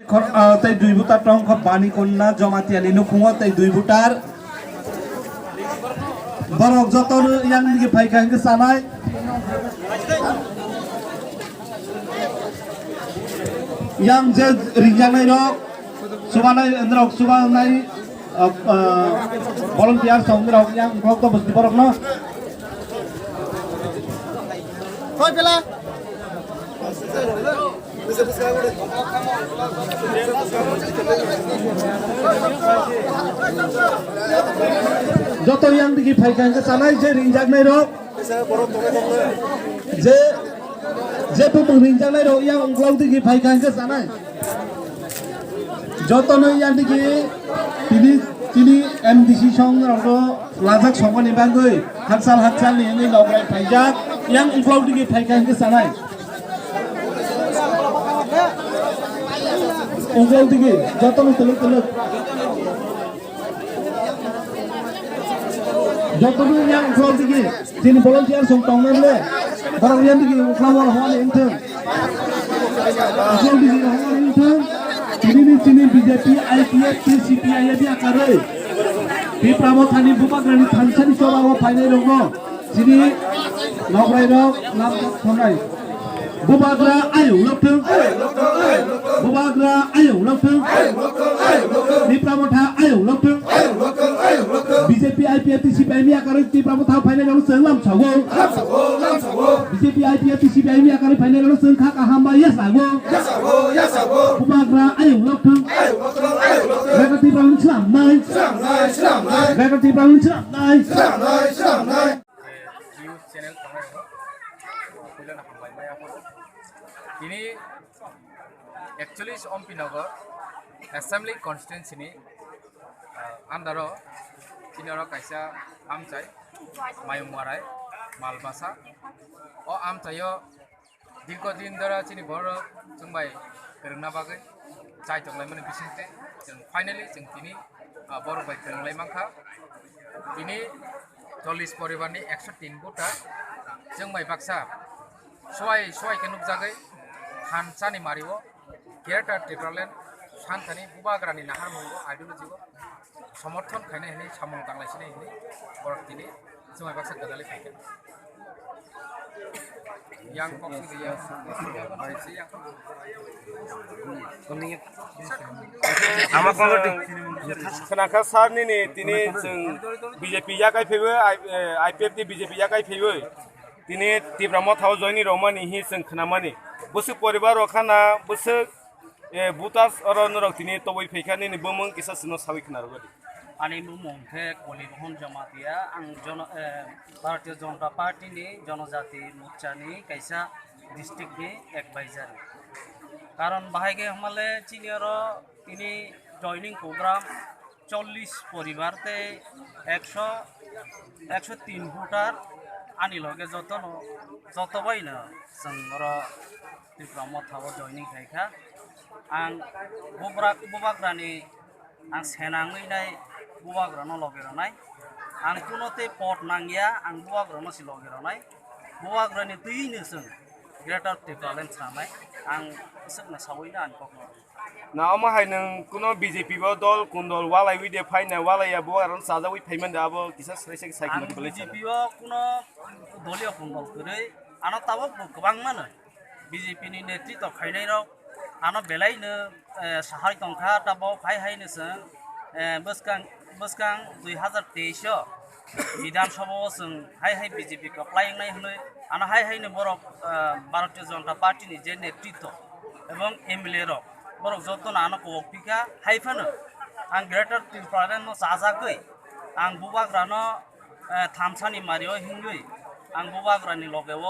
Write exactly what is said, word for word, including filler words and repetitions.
Khor-, ah, tei dui butar tong kho Bani Konna Jamatia ni nukhungo tei dui butar. Borok joto no yang digi phaikha hingke sanai. Yang je ringjaknai rok, subanai, norok subanai, ah, ah, volunteer song norok yang kok to bosti borok no. Koi pela. Joto yang digi phaikha hingke sanai je ringjaknai rok. Je, je bumung ringjaknai rok yang ungklau digi phaikha hingke sanai. Jotono yang digi tini, tini M D C song rokno lajak songmani bagwi hakchal hakchal ni hwnwi nokrai phaijak yang ungklau digi phaikha hingke sanai. Ungklau digi jotono tuluk tuluk. Jotono yang ungklau digi. Chini volunteer song tongna le. Borok yang digi ungklau wal hwani wngthung. Ungklau digi hwani wngthung. Chini ni chini B J P, I P F T, C P I F ni akarwi. Tipra Mothani Bubagrani thansani choba o phainai rokno. Chini nokrai rok nam thonai. Bubagra ayung lokthung. Bubagra ayung lokthung. Tipra Motha ayung lokthung. B J P I P F T C P I ni akarwi Tipra Motha phainai rok chwng lam sago. B J P I P F T C P I ni akarwi phainai rok chwng kha kaham bai ya sago. Bubagra ayung lokthung. Beka Tipra ni slam nai. Beka Tipra ni slam nai. News channel tongnai rok puila na hambai maya. Tini actually Ompinagar Assembly Constituency ni, ah, under o tini oro kaisa amchai Mayung Warai Malbasa. O amchaio dirgho din dhora chini borok chwng bai kwrwngna bagwi chai tonglaimani bisingtwi chwng finally chwng tini, ah, borok bai kwrwnglai mankha. Tini chollish poribar ni ekso tin buta chwng bai baksa suai suai khe nukjagwi thansani mario Greater Tipraland santhani Bubagrani naharmungo ideology o somorthon khainai hinwi samung tanglaisinai hinwi borok tini chwng bai baksa gwdalwi phaikha. Yang kok sing yang. Ama kono di. Khwnakha sir nini tini chwng B J P yakai phaiwi, I-, eh, I P F T B J P yakai phaiwi. Tini Tipra Motha o joini romani hi chwng khwnamani. Bwswk poribar rok khana bwswk E, voters oro norok tini toboi phaikha nini bumung kisa chwngno sawi khna rwgadi. Ani bumung khe Koli Rohon Jamatia, ang jono-, e, Bharatiya Janata Party ni Jonojati Morcha ni kaisa district ni advisor. Karon bahai khe hwnmale chini oro tini joining program chollish poribar tei ekso, ekso tin voter ani loge jotono, joto baino chwng oro Tipra Motha o joining khaikha. Ang bubrak-, bubagrani ang senangwi nai bubagrano loge rwnai. Ang kuno tei pot nangya, ang bubagrano se loge rwnai. Bubagrani twino chwng Greater Tipraland sanai. Ang swkno sawi na ani kokno. Na omo hai nwng kuno B J P bo dol kun dol walaiwi de phai na walaiya bo aro chajagwi phai man de abo kisa sai sai sai. Ang khna B J P o kuno doliyo kun dol kwrwi ano tabok bo kwbang mano. B J P ni netritw khainai rok ano belai no, eh, sahai tongkha tabok hai hai no chwng, eh, bwskang, bwskang dui hazar teis o Bidhan Sabha o chwng hai hai B J P kwplai wngnai hwnwi ano hai hai no borok, eh, Bharatiya Janata Party ni je netritw ebong M L A rok borok jotono ano kok phikha hai phano ang Greater Tipraland no chajagwi ang bubagrano, eh, thamsani mario hingwi ang bubagrani logeo